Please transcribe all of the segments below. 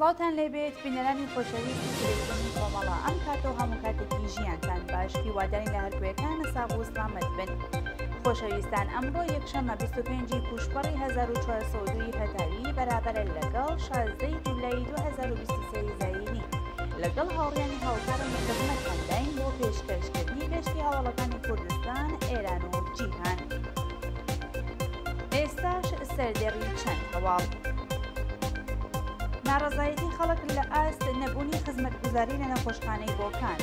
سڵاوتان لێبێت بینەرانی خۆشەویستی تەلەڤیزیۆنی کۆمەڵە ئەم کاتە و هەموو کاتێکی ژیانتان باش هیوادارین لە هەرکوێکان ساغ و سڵامەت بن خۆشەویستان ئەمڕۆ یەکشەممە 25 پوشپەڕی 1402 هەتاوی بەرابەرە لەگەڵ 16 جولای 2023 زایینی لەگەڵ هاوڕیانی هاوکارم لە خزمەتتانداین بۆ پێشکەشکردنی گەشتی هەواڵەکانی کوردستان، ئێران و جیهان. ئێستاش سەردێڕی چەند هەواڵ. ناڕەزایەتی خەڵک لە ئاست نەبوونی خزمەتگوزاری لە نەخۆشخانەی بۆکان.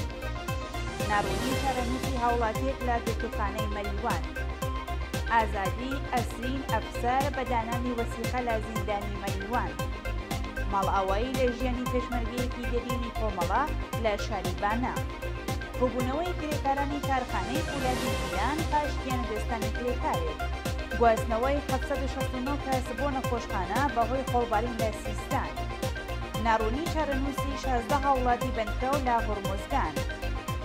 ناڕوونی چارەنووسی هاوڵاتییەک لە گرتووخانەی مەریوان. ئازادی ئەسرین ئەفسەر بە دانانی وەسیقە لە زیندانی مەریوان. ماڵئاوایی لە ژیانی پێشمەرگەیەکی دێرینی کۆمەڵە لە شاری بانە. کۆبوونەوەی کرێکارانی کارخانەی فولادی گیلان پاش گیانلەدەستدانی کرێکارێک. گواستنەوەی 769 کەس بۆ نەخۆشخانە بەهۆی خۆڵبارین لە سیستان. ناڕوونی چارەنووسی 16 هاوڵاتی بەندکراو لە هۆرمۆزگان.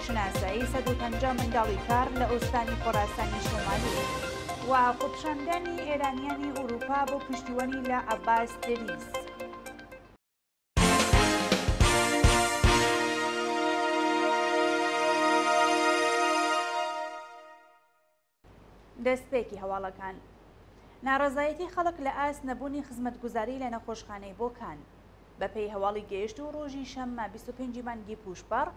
شناسایی 150 منداڵی کار لە ئوستانی خۆراسانی شۆمالی. و خۆپیشاندانی ئێرانیانی ئورووپا بۆ پشتیوانی لە عەباس دریس. دەستپێکی هەواڵەکان. ناڕەزایەتی خەڵک لە ئاست نەبوونی خزمەتگوزاری لە نەخۆشخانەی بۆکان. بەپێی هەواڵی گەیشتوو ڕۆژی شەممە 25 مانگی پووشپەڕ،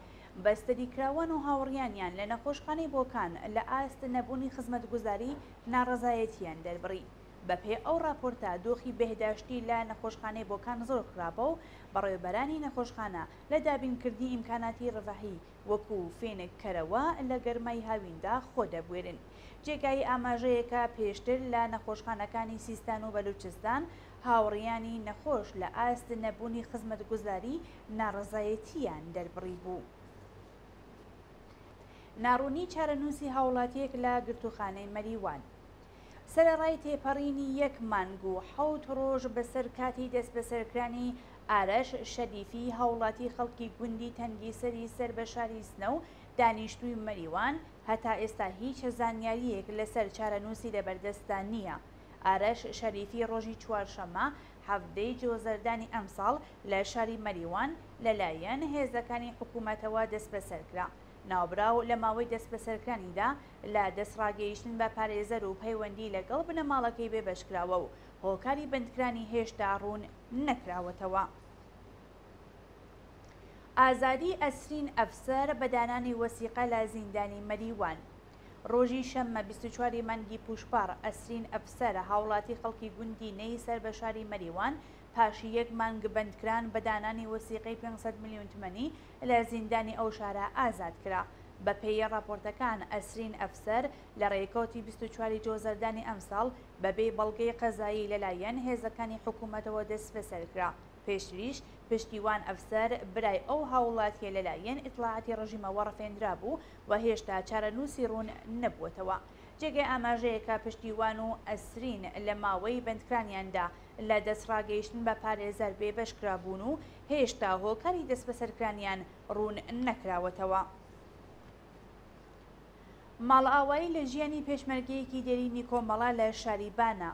بەستەریکراوان و هاوڕیانیان لە نەخۆشخانەی بۆکان لە ئاست نەبوونی خزمەتگوزاری ناڕەزایەتییان دەربڕی. بەپێی ئەو ڕاپۆرتە، دۆخی بێهداشتی لە نەخۆشخانەی بۆکان زۆر خراپە و بەڕێوەبەرانی نەخۆشخانە لە دابینکردنی ئیمکاناتی ڕفاهی وەکوو فێنک کەرەوە لە گەرمای هاویندا خۆ دەبوێرن. جێگای ئاماژەیە کە پێشتر لە نەخۆشخانەکانی سیستان و بەلوچستان هاوڕیانی نەخۆش لە ئاست نەبوونی خزمەتگوزاری ناڕەزایەتییان دەربڕیبوو. ناڕوونی چارەنووسی هاوڵاتییەک لە گرتووخانەی مەریوان. سەرەڕای تێپەڕینی یەک مانگ و حەوت ڕۆژ بەسەر کاتی دەستبەسەرکرانی ئارەش شەریفی هاوڵاتی خەڵکی گوندی تەنگیسەری سەر بە شاری سنە و دانیشتووی مەریوان، هەتا ئێستا هیچ زانیارییەک لەسەر چارەنووسی لەبەردەستدا نییە. ئارەش شەریفی ڕۆژی چوارشەممە حەڤدەی جۆزەردانی ئەمساڵ لە شاری مەریوان لەلایەن هێزەکانی حکوومەتەوە دەستبەسەر کرا. ناوبراو لە ماوەی دەستبەسەرکرانیدا لە دەستڕاگەیشتن بە پارێزەر و پەیوەندی لەگەڵ بنەماڵەکەی بێبەش کراوە و هۆکاری بەندکرانی هێشتا ڕوون نەکراوەتەوە. ئازادی ئەسرین ئەفسەر بە دانانی وەسیقە لە زیندانی مەریوان. ڕۆژی شەممە 24 ی مانگی پووشپەڕ، ئەسرین ئەفسەر، هاوڵاتی خەڵکی گوندی نەی سەر بە شاری مەریوان، پاش یەک مانگ بەندکران بە دانانی وەسیقەی 500 ملیۆن تمەنی لە زیندانی ئەو شارە ئازاد کرا. بە پێی ڕاپۆرتەکان، ئەسرین ئەفسەر لە ڕێکەوتی 24 ی جۆزەردانی ئەمساڵ بە بێ بەڵگەی قەزایی لەلایەن هێزەکانی حکوومەتەوە دەستبەسەر کرا. پێشتریش پشتیوان ئەفسەر، برای ئەو هاووڵاتییە لەلایەن ئیتڵاعاتی ڕژیمەوە ڕفێندرابوو و هێشتا چارەنووسی ڕوون نەبووەتەوە. جێگەی ئاماژەیە کە پشتیوان و ئەسرین لە ماوەی بەندکرانیاندا لە دەستڕاگەیشتن بە پارێزەر بێبەش کرابوون و هێشتا هۆکاری دەستبەسەرکرانیان ڕوون نەکراوەتەوە. ماڵئاوایی لە ژیانی پێشمەرگەیەکی دێرینی کۆمەڵە لە شاری بانە.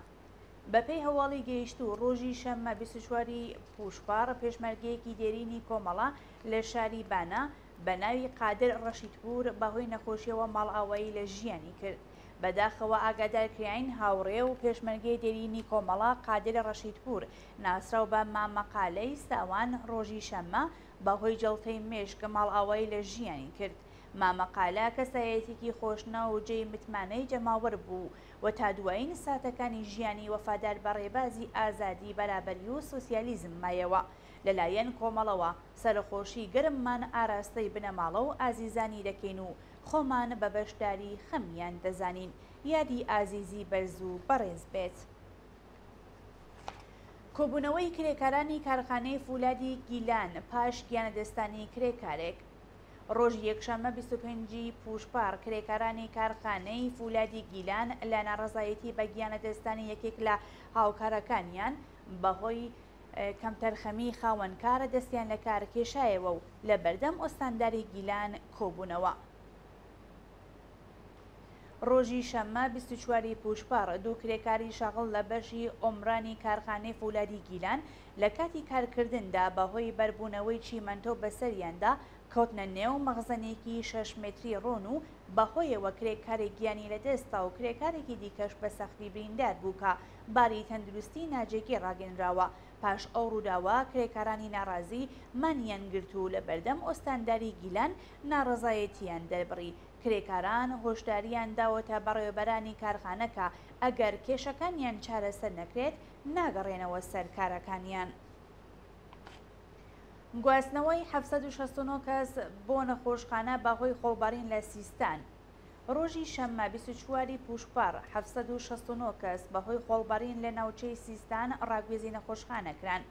بەپێی هەواڵی گەیشتوو، ڕۆژی شەممە 24 ی پووشپەڕ، پێشمەرگەیەکی دێرینی کۆمەڵە لە شاری بانە بە ناوی قادر ڕەشیدپوور بەهۆی نەخۆشییەوە ماڵئاوایی لە ژیانی کرد. بەداخەوە ئاگادار کراین هاوڕێ و پێشمەرگەی دێرینی کۆمەڵە قادر ڕەشیدپوور ناسراو بە مامە قالەی ساوان ڕۆژی شەممە بەهۆی جەڵتەی مێشک ماڵئاوایی لە ژیانی کرد. مامە قالە کەسایەتیکی خۆشناو و جێی متمانەی جەماوەر بوو و تا دوایین ساتەکانی ژیانی وەفادار بە ڕێبازی ئازادی، بەرابەری و سۆسیالیزم مایەوە. لەلایەن کۆمەڵەوە سەرەخۆشی گەرممان ئاراستەی بنەماڵە و ئازیزانی دەکەین و خۆمان بە بەشداری خەمیان دەزانین. یادی ئازیزی بەرز و بەڕێز بێت. کۆبوونەوەی کرێکارانی کارخانەی فولادی گیلان پاش گیانلەدەستدانی کرێکارێک. ڕۆژی یەکشەممە 25 ی پووشپەڕ، کرێکارانی کارخانەی فولادی گیلان لە ناڕەزایەتی بە گیانلەدەستدانی یەکێک لە هاوکارەکانیان بەهۆی کەمتەرخەمیی خاوەنکار دەستیان لە کار کێشایەوە و لە بەردەم ئۆستانداری گیلان کۆبوونەوە. ڕۆژی شەممە 24 ی پووشپەڕ، دوو کرێکاری شەغڵ لە بەشی عومرانی کارخانەی فولادی گیلان لە کاتی کارکردندا بەهۆی بەربوونەوەی چیمەنتۆ بەسەریاندا کەوتنە نێو مەخزەنێکی شەش مەتری ڕۆن و بەهۆیەوە کرێکارێک گیانی لەدەستدا و کرێکارێکی دیکەش بە سەختی بریندار بوو کە باری تەندروستی ناجێگیر ڕاگەنراوە. پاش ئەو ڕووداوە کرێکارانی ناڕازی مانیان گرت و لە بەردەم ئۆستانداری گیلان ناڕەزایەتییان دەربڕی. کرێکاران هۆشدارییان داوەتە بەڕێوەبەرانی کارخانە کە ئەگەر کێشەکانیان چارەسەر نەکرێت ناگەڕێنەوە سەر کارەکانیان. گواستنەوەی 769 کەس بۆ نەخۆشخانە بەهۆی خۆڵبارین لە سیستان. ڕۆژی شەممە 24 ی پووشپەڕ، 769 کەس بەهۆی خۆڵبارین لە ناوچەی سیستان ڕاگوێزی نەخۆشخانە کران.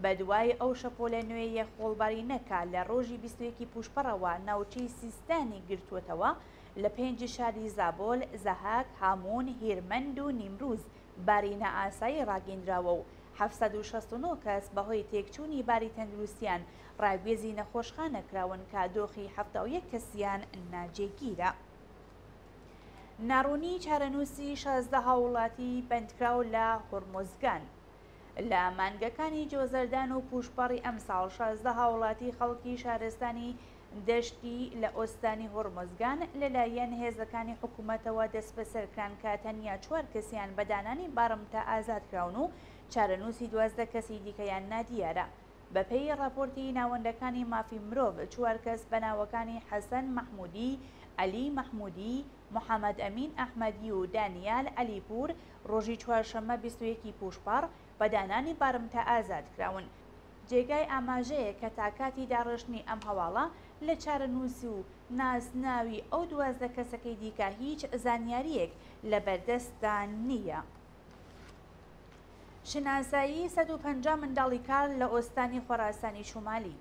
بەدوای ئەو شەپۆلە نوێیە خۆڵبارینە کە لە ڕۆژی 21 ی پووشپەڕەوە ناوچەی سیستانی گرتووەتەوە، لە پێنج شاری زابۆل، زەهاک، هاموون، هیرمەند و نیمروز باری نائاسایی ڕاگەیندراوە و 769 کەس بەهۆی تێکچوونی باری تەندروستیان ڕاگوێزی نەخۆشخانە کراون کە دۆخی 71 کەسیان ناجێگیرە. ناڕوونی چارەنووسی 16 هاووڵاتی بەندکراو لە هورموزگان. لە مانگەکانی جۆزەردان و پووشپەڕی ئەمساڵ 16 هاووڵاتی خەڵکی شارستانی دەشتی لە ئۆستانی هۆرمۆزگان لەلایەن هێزەکانی حکوومەتەوە دەستبەسەرکران کە تەنیا چوار کەسیان بە دانانی بارمتە ئازاد کراون و چارەنووسی 12 کەسی دیکەیان نادیارە. بەپێی ڕاپۆرتی ناوەندەکانی مافی مرۆڤ چوار کەس بە ناوەکانی حەسەن مەحموودی، عەلی مەحموودی، محەمەد ئەمین ئەحمەدی و دانیال عەلیپوور ڕۆژی چوارشەممە 21 ی پووشپەڕ بە دانانی بارمتە ئازاد کراون. جێگای ئاماژەیە کە تا کاتی داڕشتنی ئەم هەواڵە لە چارەنووس و نازناوی ئەو 12 کەسەکەی دیکە هیچ زانیارییەک لە بەردەستدا نییە. شناسایی 150 منداڵی کار لە ئۆستانی خۆراسانی شومالی.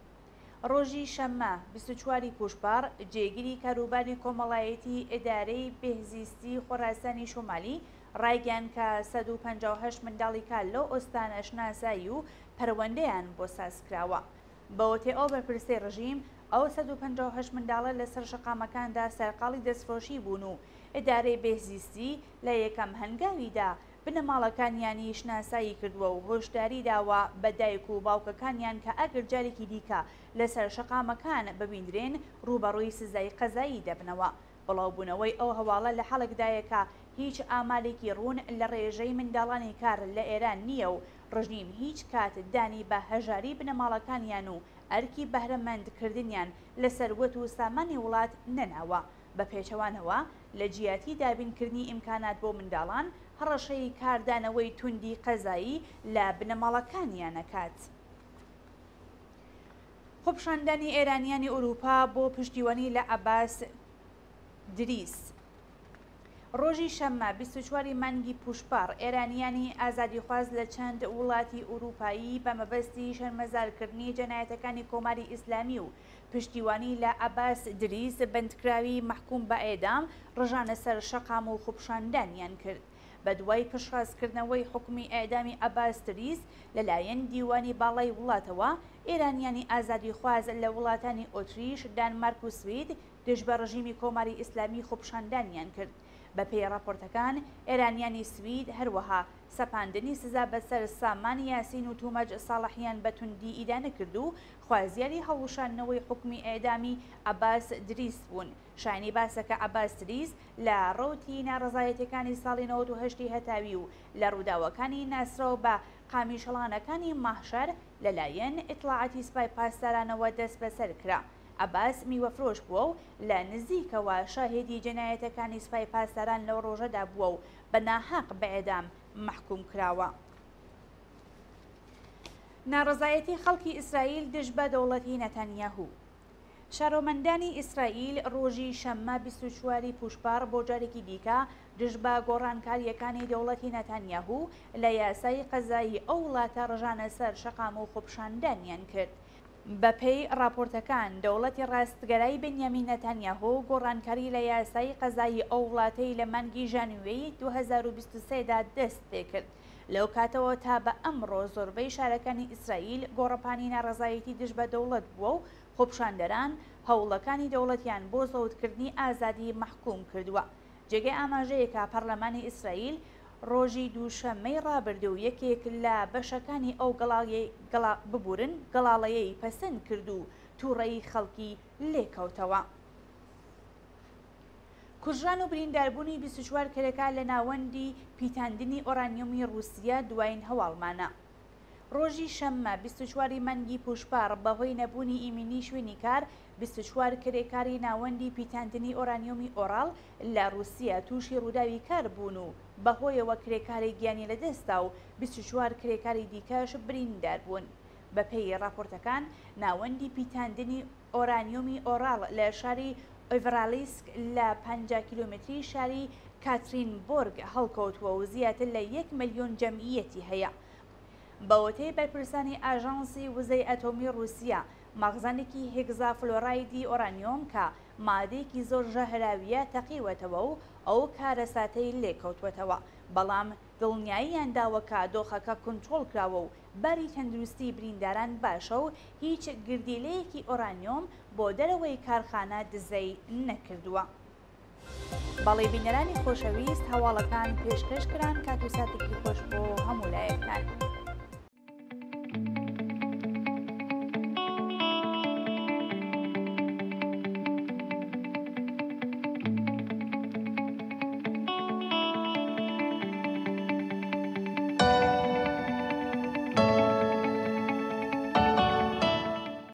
ڕۆژی شەممە 24 ی پووشپەڕ، جێگری کاروباری کۆمەڵایەتی ئیدارەی بێهزیستی خۆراسانی شومالی ڕایگەیاند کە 158 منداڵی کار لەو ئۆستانە شناسایی و پەروەندەیان بۆ ساز کراوە. بەوتەی ئەو بەرپرسەی ڕژیم، ئەو 158 منداڵە لەسەر شەقامەکاندا سەرقاڵی دەستفرۆشی بوون و ئیدارەی بێهزیستی لە یەکەم هەنگاویدا بنەماڵەکانیانی شناسایی کردووە و هۆشداری داوە بە دایک و باوکەکانیان کە ئەگەر جارێکی دیکە لەسەر شەقامەکان ببیندرێن ڕووبەڕووی سزای قەزایی دەبنەوە. بڵاوبوونەوەی ئەو هەواڵە لە حاڵێکدایە کە هیچ ئامارێکی ڕوون لە ڕێژەی منداڵانی کار لە ئێران نییە و ڕژیم هیچ کات دانی بە هەژاری بنەماڵەکانیان و ئەرکی بەهرەمەند کردنیان لە سەروەت و سامانی وڵات نەناوە. بە پێچەوانەوە لە جیاتی دابینکردنی ئیمکانات بۆ منداڵان، هەڕەشەی کاردانەوەی توندی قەزایی لە بنەماڵەکانیان ئەکات. خۆپیشاندانی ئێرانیانی ئورووپا بۆ پشتیوانی لە عەباس دریس. ڕۆژی شەممە 24 ی مانگی پووشپەڕ، ئێرانیانی ئازادیخواز لە چەند وڵاتی ئورووپایی بە مەبەستی شەرمەزارکردنی جەنایەتەکانی کۆماری ئیسلامی و پشتیوانی لە عەباس دریس بەندکراوی مەحکووم بە ئێدام ڕژانە سەر شەقام و خۆپیشاندانیان کرد. بەدوای پشتڕاستکردنەوەی حوکمی ئێعدامی عەباس دریس لەلایەن دیوانی باڵای وڵاتەوە، ئێرانیانی ئازادیخواز لە وڵاتانی ئۆتریش، دانمارک و سوید دژ بە ڕژیمی کۆماری ئیسلامی خۆپیشاندانیان کرد. بەپێی ڕاپۆرتەکان، ئێرانیانی سوید هەروەها سەپاندنی سزا بەسەر سامان یاسین و تومەج ساڵحیان بە توندی ئیدانە کرد و خوازیاری هەڵوشاندنەوەی حوکمی ئێعدامی عەباس دریس بوون. شایانی باسە کە عەباس دریس لە ڕەوتی ناڕەزایەتیەکانی ساڵی 98 ی هەتاوی و لە ڕووداوەکانی ناسراو بە قامیشەڵانەکانی ماهشەر لەلایەن ئیتڵاعاتی سپای پاسدارانەوە دەستبەسەر کرا. عەباس میوەفرۆش بووە و لە نزیکەوە شاهێدی جەنایەتەکانی سپای پاسداران لەو ڕۆژەدا بووە و بە ناحەق بە ئێعدام مەحکووم کراوە. ناڕەزایەتی خەڵکی ئیسرائیل دژ بە دەوڵەتی نەتانیاهوو. شارۆمەندانی ئیسرائیل ڕۆژی شەممە 24 ی پووشپەڕ بۆ جارێکی دیکە دژ بە گۆڕانکارییەکانی دەوڵەتی نەتانیاهوو لە یاسای قەزایی ئەو وڵاتە ڕژانە سەر شەقام و خۆپیشاندانیان کرد. بەپێی ڕاپۆرتەکان، دەوڵەتی ڕاستگەرای بنیامین نەتانیاهۆ گۆڕانکاری لە یاسای قەزایی ئەو وڵاتەی لە مانگی ژانویەی 2023 دا دەست پێکرد. لەو کاتەوە تا بە ئەمڕۆ زۆربەی شارەکانی ئیسرائیل گۆڕەپانی ناڕەزایەتی دژ بە دەوڵەت بووە و خۆپیشاندەران هەوڵەکانی دەوڵەتیان بۆ زەوتکردنی ئازادی مەحکوم کردووە. جێگەی ئاماژەیە کە پەڕلەمانی ئیسرائیل ڕۆژی دووشەممەی ڕابردوو یەکێک لە بەشەکانی ئەو ببورن گەڵاڵەیەی پەسند کرد و تووڕەیی خەڵکی لێکەوتەوە. کوژران و برینداربوونی 24 کرێکار لە ناوەندی پیتاندنی ئۆرانیۆمی ڕووسیە دوایین هەواڵمانە. ڕۆژی شەممە 24 ی مانگی پووشپەڕ بەهۆی نەبوونی ئیمینی شوێنی کار 24 کرێکاری ناوەندی پیتاندنی ئۆرانیۆمی ئۆراڵ لە ڕووسیە تووشی ڕووداوی کار بوون و بەهۆیەوە کرێکارێک گیانی لەدەستدا و 24 کرێکاری دیکەش بریندار بوون. بەپێی ڕاپۆرتەکان ناوەندی پیتاندنی ئۆرانیۆمی ئۆراڵ لە شاری ئۆیڤرالیسک لە 50 کیلۆمەتری شاری کاترینبۆرگ هەڵکەوتووە و زیاتر لە یەک ملیۆن جەمعیەتی هەیە. بەوتەی بەرپرسانی ئاژانسی وزەی ئەتۆمی ڕووسیە، مەخزەنێکی هێگزافلۆرایدی ئۆرانیۆم کە مادەیەکی زۆر ژەهراوییە تەقیوەتەوە و ئەو کارەساتەی لێکەوتووەتەوە، بەڵام دڵنیاییان داوە کە دۆخەکە کونترۆڵ کراوە و باری تەندروستی برینداران باشە و هیچ گردیلەیەکی ئۆرانیۆم بۆ دەرەوەی کارخانە دزەی نەکردووە. بەڵی بینەرانی خۆشەویست هەواڵەکان پێشکەش کران کات و ساتێکی خۆش بۆ هەموو لایەکتان.